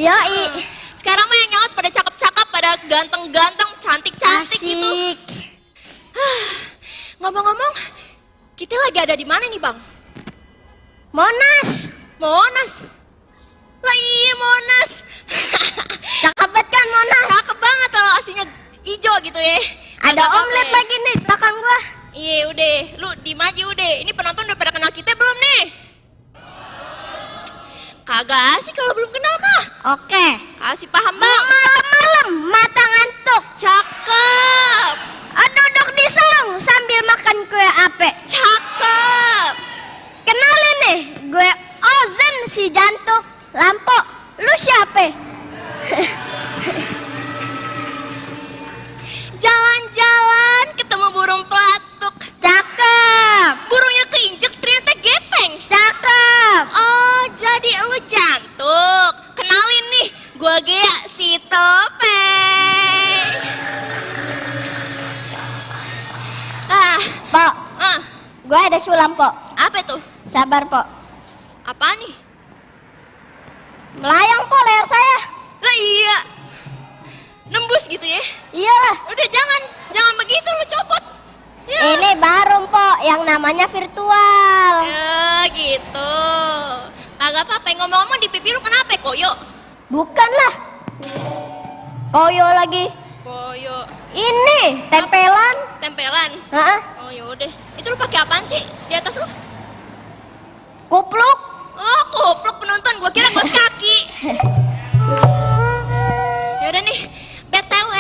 Yoi. Sekarang mah yang nyaut pada cakep-cakep, pada ganteng-ganteng, cantik-cantik gitu. Asik. Ngomong-ngomong, kita lagi ada di mana nih Bang? Monas. Monas. Lah iya Monas. Cakep banget kan Monas? Cakep banget kalau aslinya hijau gitu ya. Ada Agak omlet apa ya? lagi nih di belakang gua. Iya udah, lu diem aja udah. Ini penonton udah pada kenal kita belum nih? Kagak sih kalau belum kenal mah. Oke. Kasih paham Bang. Malam-malam mata ngantuk. Cakep. Duduk di song sambil makan kue ape. Cakep. Kenalin nih, gue Ozen si jantuk. Lampo, lu siapa? Jalan-jalan ketemu burung pelatuk. Cakep. Burungnya keinjek ternyata gepeng. Cakep. Oh jadi lu jantuk. Kenalin nih, gua Gea si topeng. Pok, Ah, gue ada sulam, Pok. apa tuh? Sabar, Pok. Apa nih? Melayang, Pok, leher saya. Lah iya. Nembus gitu ya? Iyalah. Udah jangan begitu lu copot. Ya. Ini baru, Pok, yang namanya virtual. Ya gitu. Agak apa-apa. Ngomong-ngomong di pipi lu kenapa koyo? Bukan lah. Koyo lagi. Koyo. Ini tempelan. Tempelan. Heeh. Oh yaudah. Itu lu pakai apaan sih di atas lu? Kupluk. Oh kupluk penonton. Gua kira kaos kaki. Yaudah nih. BTW.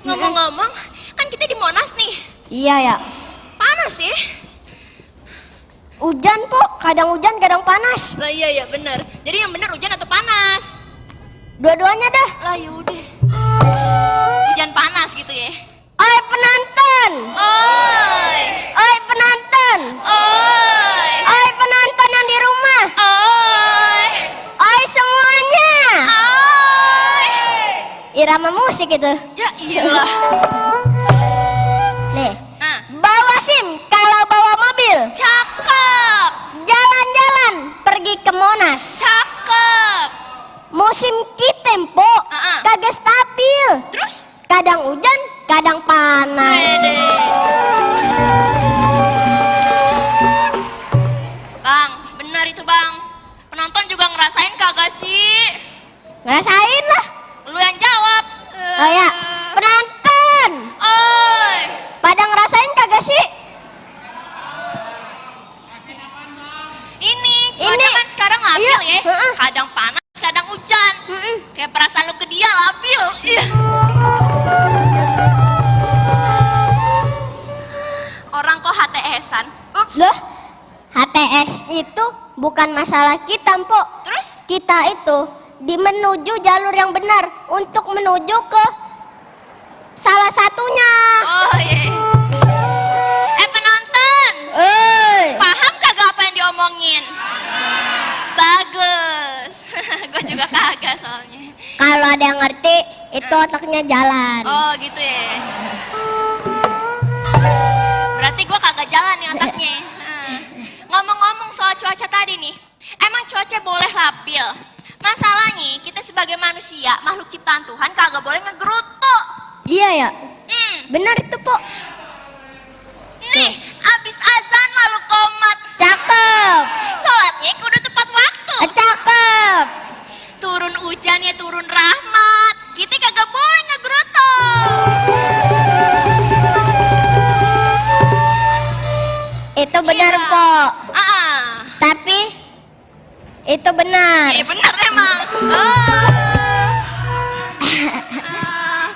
Ngomong-ngomong. Kan kita di Monas nih. Iya ya. Panas ya? Hujan, Pok. Kadang hujan, kadang panas. Lah iya bener. Jadi yang bener hujan atau panas? Dua-duanya dah. Lah yaudah. Hujan panas gitu ya. Oi penonton. Oi. Oi penonton. Oi. Oi penonton yang di rumah. Oi. Oi semuanya. Oi. Irama musik itu. Ya iyalah. Nih, Nah, bawa SIM kalau bawa mobil. cakep. Jalan-jalan pergi ke Monas. Cakep. Musim kitempo kagak stabil. Terus? Kadang hujan, kadang panas. Wede. Bang, benar itu Bang. Penonton juga ngerasain kagak sih? Ngerasain lah. Lu yang jawab. Oh ya, penonton. Oi. Pada ngerasain kagak sih? Ini cuaca kan sekarang labil Iya, ya. heeh. Kadang panas, kadang hujan. Kayak perasaan lu ke dia labil. Iya. Orang kok HTS-an? Ups. Loh, HTS itu bukan masalah kita, Mpok. Terus? Kita itu menuju jalur yang benar untuk menuju ke salah satunya. Oh iya. Penonton. Paham kagak apa yang diomongin? Bagus. Gue juga kagak soalnya. Kalau ada yang ngerti, itu otaknya jalan. Oh gitu ya. Berarti gue kagak jalan nih otaknya. Ngomong-ngomong soal cuaca tadi nih, emang cuaca boleh labil. Masalahnya kita sebagai manusia, makhluk ciptaan Tuhan kagak boleh ngegerutu. Iya ya, benar itu, Pok. Nih, abis azan lalu komat. Cakep. Sholatnya kudu tepat waktu. Cakep. Turun hujan ya turun rahmat. Kita kagak boleh ngegerutu. Itu benar, Iya. Pok. Ah, Tapi itu benar. iya bener emang.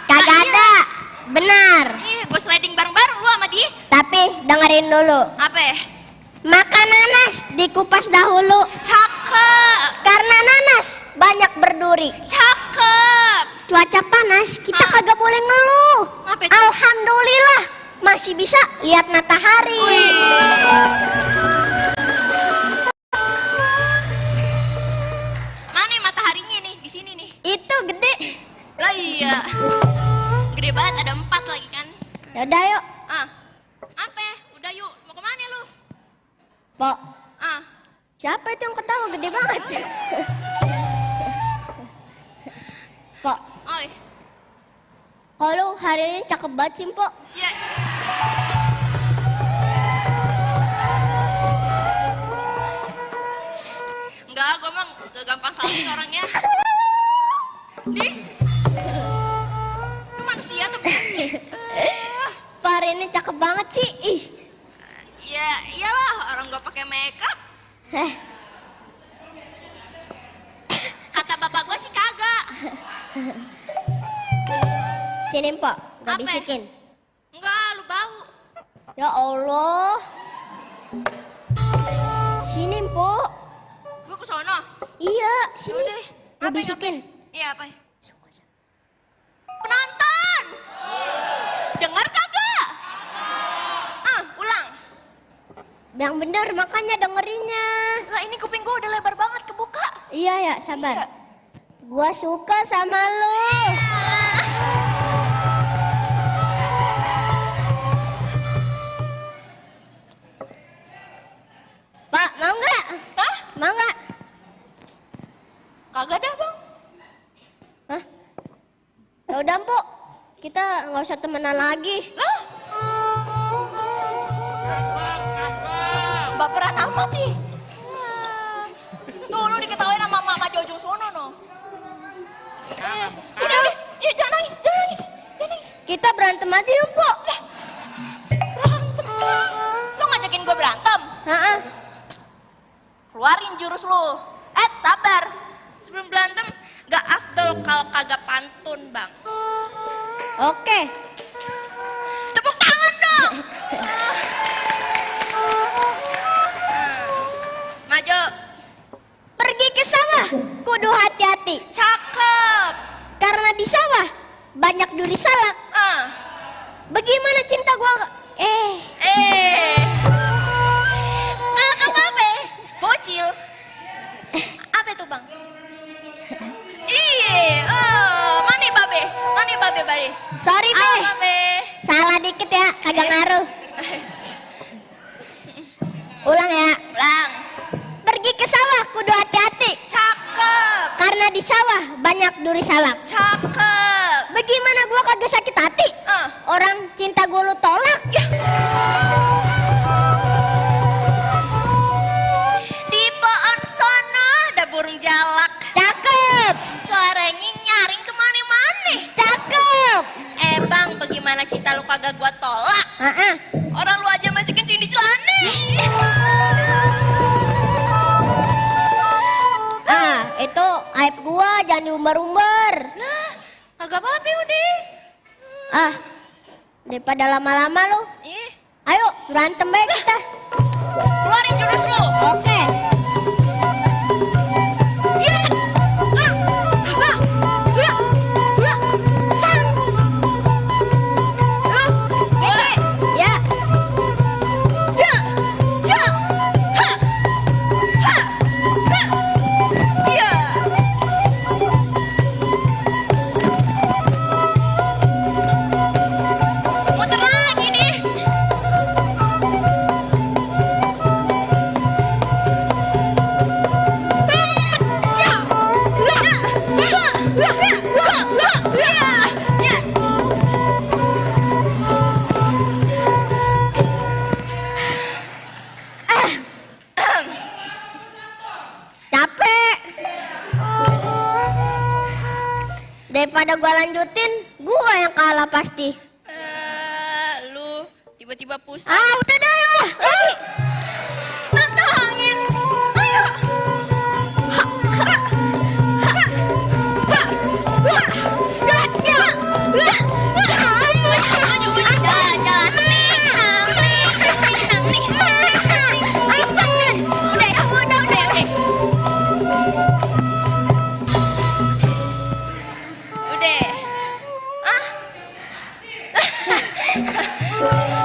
Kagak ada. Benar. Iya, gue sliding bareng-bareng lu sama dia. Tapi dengerin dulu. Apa? Makan nanas dikupas dahulu. Cakep. Karena nanas banyak berduri. Cakep. Cuaca panas, kita kagak boleh ngeluh. Apa itu? Alhamdulillah, masih bisa lihat matahari. Mana mataharinya nih? Di sini nih. Itu gede. Lah iya. Gede banget, ada 4 lagi kan? Yaudah yuk. Apa? Udah yuk. Mau kemana lu? Pok, Ah, siapa itu yang ketawa gede banget? Pok, Oi. kalau hari ini cakep banget sih, Pok. Ya. Enggak, gue emang gak gampang salting orangnya. Nih. Lu manusia tuh bukan sih? Pok, hari ini cakep banget sih. Ih. Ya iyalah, orang gue pakai makeup. Kata bapak gue sih kagak. Sini, Pok, gak Apa? bisikin. Enggak, lu bau. Ya Allah. Sini, Pok. Gue ke sono. Iya, sini. Udah. Gak Apa, bisikin. Iya apa? Penonton. Dengar kagak? Ulang. Yang bener, makanya dengerinnya. Lah ini kuping gue udah lebar banget kebuka. Iya ya, sabar. Gua suka sama lu. Pak, mau nggak? Hah? Mau nggak? Kagak dah bang. Hah? Ya udah, Mpok. Kita nggak usah temenan lagi. Lah? Baperan amat nih. Tuh lu diketawain sama mama di ujung sono no. Udah, ya jangan nangis, jangan nangis, jangan nangis. Kita berantem aja yuk, Mpok. Berantem. Lu ngajakin gue berantem? Heeh. Keluarin jurus lu. Sabar. Sebelum berantem, gak afdol kalau kagak pantun, Bang. Oke. Tepuk tangan dong. Maju. Pergi ke sawah, kudu hati-hati. Cakep. Karena di sawah banyak duri salak. Bagaimana cinta gua? Kakak babe. Bocil. Apa itu, Bang? Iya. Mana babe? Mana babe, Bari? Sorry deh, Babe. salah dikit ya, kagak ngaruh. Ulang ya. Ulang. Pergi ke sawah, kudu hati-hati. Cakep. Karena di sawah banyak duri salak. Cakep. Bagaimana gua kagak sakit hati? Orang cinta gua lu tolak. Di pohon sono ada burung jalak. Cakep, Suaranya nyaring kemana-mana. cakep. Bang, bagaimana cinta lu kagak gua tolak? Heeh. Orang lu aja masih kencing di celana. Itu aib gua, jangan diumbar-umbar. Lah, kagak apa-apa udah. Daripada lama-lama lu. Ih, Ayo, berantem baik kita. keluarin jurus lu. Oke. Muter lagi nih. Capek. Daripada gua lanjutin, gua yang kalah pasti. Lu tiba-tiba pusing. Udah dah, lagi. Nantangin. Ayo.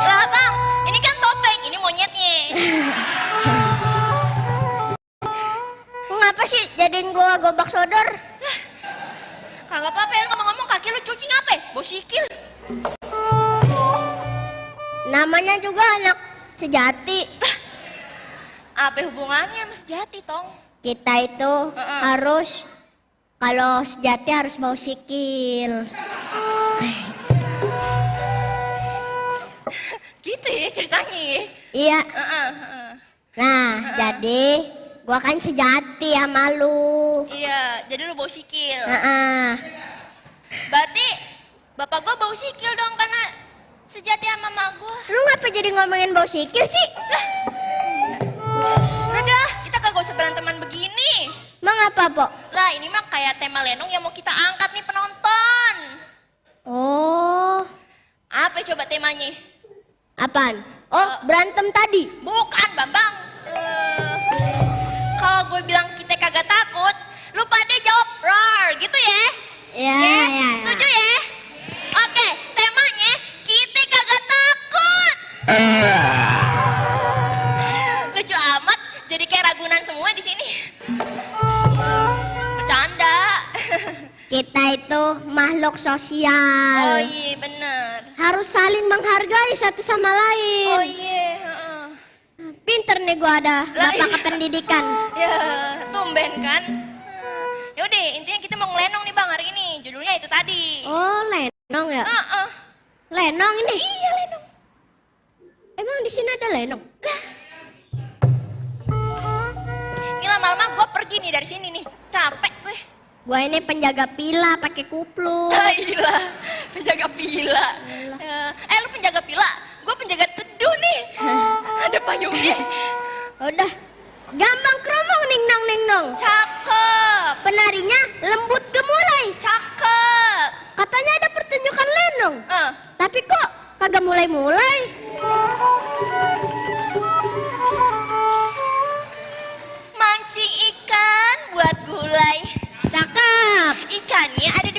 Lah bang, ini kan topeng, ini monyetnya. Ngapa sih jadiin gua gobak sodor? Kagak apa-apa, lu ngomong-ngomong kaki lu cuci ngape? Bau sikil. Namanya juga anak sejati. Apa hubungannya sama sejati, Tong? Kita itu harus Kalau sejati harus bau sikil. Gitu ya ceritanya ya. Iya. Heeh, heeh. Nah, jadi gua kan sejati sama lu. Iya, jadi lu bau sikil. Heeh. Berarti bapak gua bau sikil dong karena sejati sama mama gua. Lu ngapa jadi ngomongin bau sikil sih? Udah dah, kita kagak usah beranteman begini. Emang apa, Pok? Lah ini mah kayak tema lenong yang mau kita angkat nih penonton. Oh, Apa coba temanya? apaan? Oh, berantem tadi. Bukan Bambang. Kalau gue bilang kita kagak takut, lu pada jawab roar gitu ya? Ya, Ya, ya. setuju ya? Oke, temanya kita kagak takut. Lucu amat, jadi kayak ragunan semua di sini. Bercanda. Kita itu makhluk Oh sosial. iya bener. Harus saling menghargai satu sama lain. Oh iya. Heeh. Pinter nih gua ada Lah, bapak iya. kependidikan. Ya, tumben kan? Yaudah, intinya kita mau ngelenong nih Bang hari ini. Judulnya itu tadi. Oh, lenong ya? Heeh. Lenong ini? Iya, lenong. Emang di sini ada lenong? Ini lama-lama gue pergi nih dari sini nih. Capek gue. Gua ini penjaga pila pakai kupluk. Gila, penjaga pila. Lu penjaga pila, gue penjaga teduh nih. Ada payungnya. Udah, gampang keromong ning nong ning nong. Cakep, Penarinya lembut gemulai. cakep. Katanya ada pertunjukan lenong. Eh, Tapi kok kagak mulai-mulai? mancing ikan buat gulai. Cakep. Ikannya ada